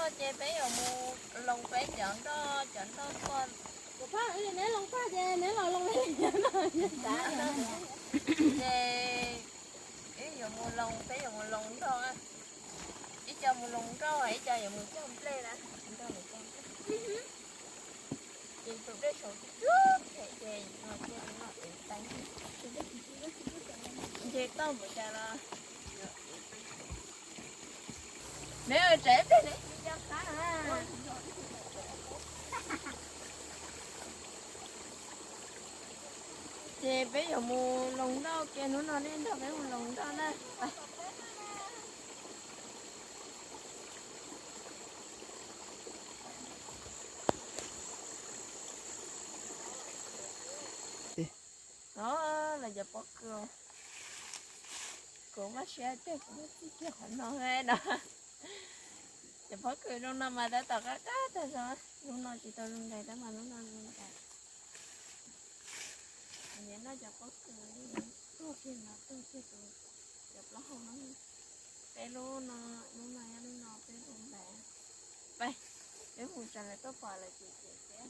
Ces peb yuav mus loo peb cov nroj, cov nroj tuaj. Kuv phaj, neb loo paj ces neb los loo li no. Ces wb yuav mus loo, peb yuav mus loo nroj. Ib co mus loo nroj, ib co yuav mus cog nplej na. Ces tus dej saud tsuag phem ces no cia no ev teeb. Nce toj npaum cas los neb tsev pem neb tsis nco qab na. Ces peb yuav mus loo nroj kiag, hnub no nej nrog peb mus loo nroj na. No los cov pob kws, kuv maj siab tiag kuv muab txij kiag qhov no no. Cov pob kws zoo no mas tab tom qab qab tag zog, lub no tsis tau zoo ntais tab mas lub no zoo ntais. Nyiam noj cov pob kws, tuag kiag no tuag kiag tus, cov plaub hau no. Peb lub no, lub no, lub no peb lub ntais. Peb, peb mus tsa lawv tuaj pom lawv ces ces thiab.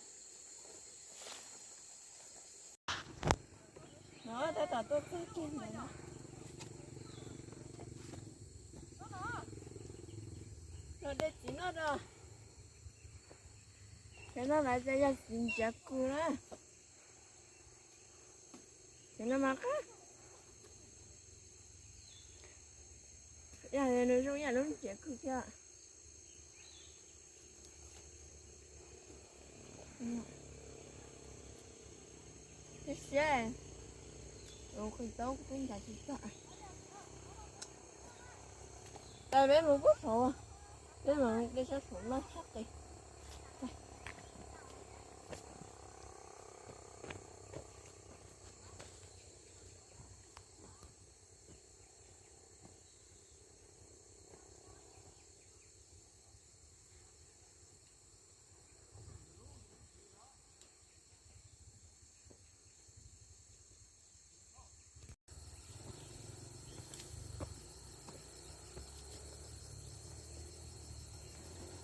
No tab tom tuaj txog kiag ntawd no. Los de txiv noj no. Cov no lawv tias yog txiv ntsiav kws na. Cov no mas qab. Yog nws zoo yam lub ntsiav kws thiab. Siab siab, qhwv tau kuv twb ncav tsis txog. Peb mus pub saud, peb mus dej sab saud loj tshaj qis.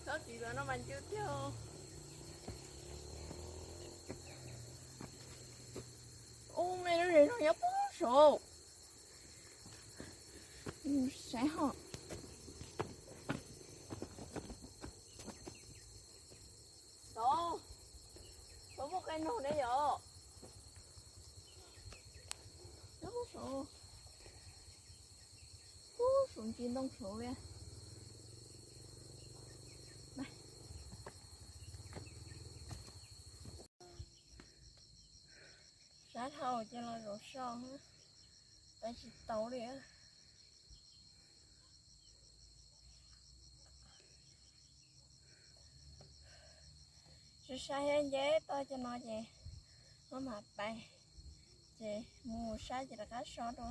Tsob txiv lawv no mas ncw tiag. Ub, me lub zes no nyob puag saud. Saib ho. Tod, tod muaj qe nug ne yom. Nyob puag saud, puag saud ntsis ntoo saud li. Sab dhau ces los zaum so, pais tsis tau li. Sab sab thiab nce toj cov no ces maj mam pais, ces mus sab ces rov qab so dua.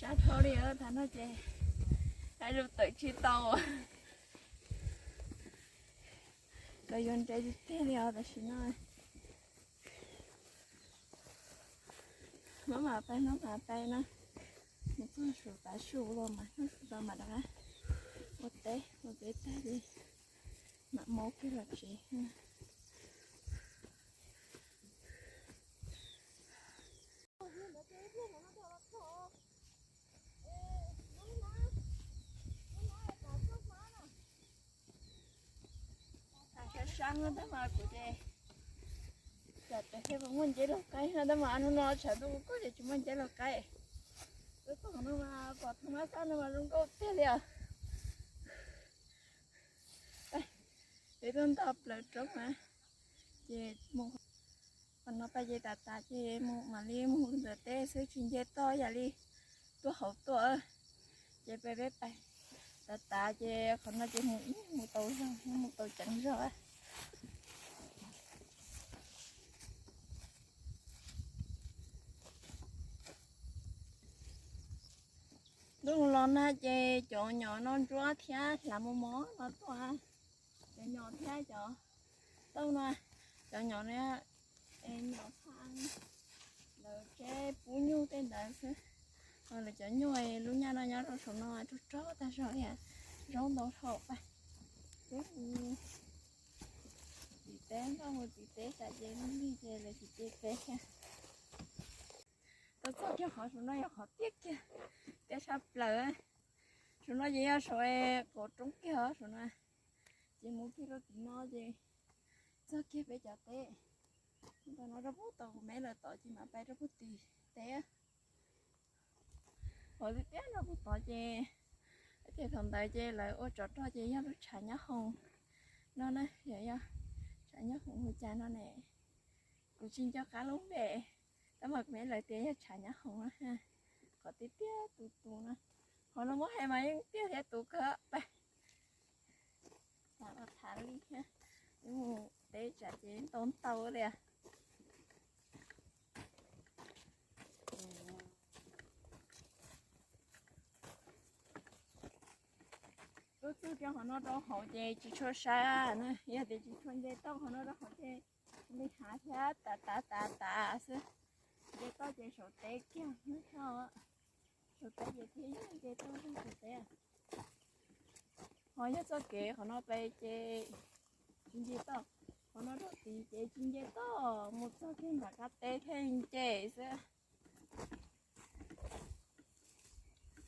Sab dhau li os, thaum no ces hais lus tawm tsis tau. Kom yuav ntev tiag tiag li os tam sim no. Maj mam pais, maj mam pais na. Mus txog saum tav su los mas hnub su tau mam rov qab ua teb, ua teb tag li mam mus kiag los tsev. Sab sab no tab mas kuv ces tsam tes thiaj muaj nceb laug qaib no tab mas hnub no tshav ntuj kub ces tsis muaj nceb laug qaib. Wb tuaj qhov no mas pom thaj ma xab no mas zoo nkauj tiag li os. Wb tuaj nto plaws roob na, ces mus qhov no pais ces tas tas ces mus mam li mus ntawm teb xwb tsis nce toj yam li tuaj hauv tuaj. Ces peb pais tas tas ces qhov no ces mus ib mus tau zog, mus tau ceev zog. Ntuj los nag ces cov nyom no ntsuab thiab hlav mos mos no tuaj. Cov nyom thiab cov tauj no, cov nyom no, nyom phaj ntawd tsheb pub nyuj tej ntawd xwb. Lawv cov nyuj lub nyaj no nyob rau saum no rog rog tag zog li, zaub ntau dhau pab. Peb mus tim teb, nkauj mus tim teb tsam ces lub lig ces lawv tsis ce peb thiab. Tau txog kiag qhov saum no yog qhov tiaj kiag, tiaj tshaj plaws. Saum no ces yog saum kaum roob kiag os saum no. Ces mus kiag rau tim no ces txog kiag peb cov teb. Ntawm no rau puag tom kuv me lawv tod ces mam pais rau puag tim teb. Qhov tiaj tiaj no puag tod ces, tias thaum ntawd ces lawv ua tsov rog ces yog lub tshav nyob hoom no na, yog, yog tshav nyob hoom hu cas no ne. Kuv tsis nco qab lub npe, tab mas kuv me lawv tias yog tshav nyob hoom na. Qhov tiaj tiaj tus tus no, qhov no muab hais mas yeej tiaj thiab tus kawg pab. Tham los tham li, mus teb tsam ces ntau ntau li. Lub txug rau qhov no rau hauv ces tsis tshua sab na, yog tias tsis tshua nce toj qhov no rau hauv ces li hav thiab tav tav tav tav xwb. Nce toj ces saum teb kiag hnub no, saum teb ces thiaj yog nce toj saum teb. Ho yog txoj kev qhov no pem ces tsis nce toj, qhov no rau tid ces tsis nce toj, mus txog kiag nram qab teb thiaj nce xwb.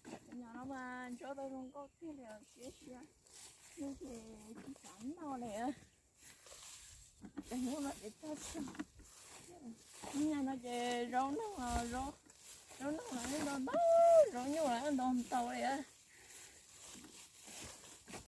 Cov nyom no mas ntsuab tau zoo nkauj tiag li os, siab siab. Hnub ces tsis xav noj li. Cov hnub no ces tag tag. Hnub no ces zaub noog, zaub noog los ntau ntau, zaub nyuj los ntau ntau li.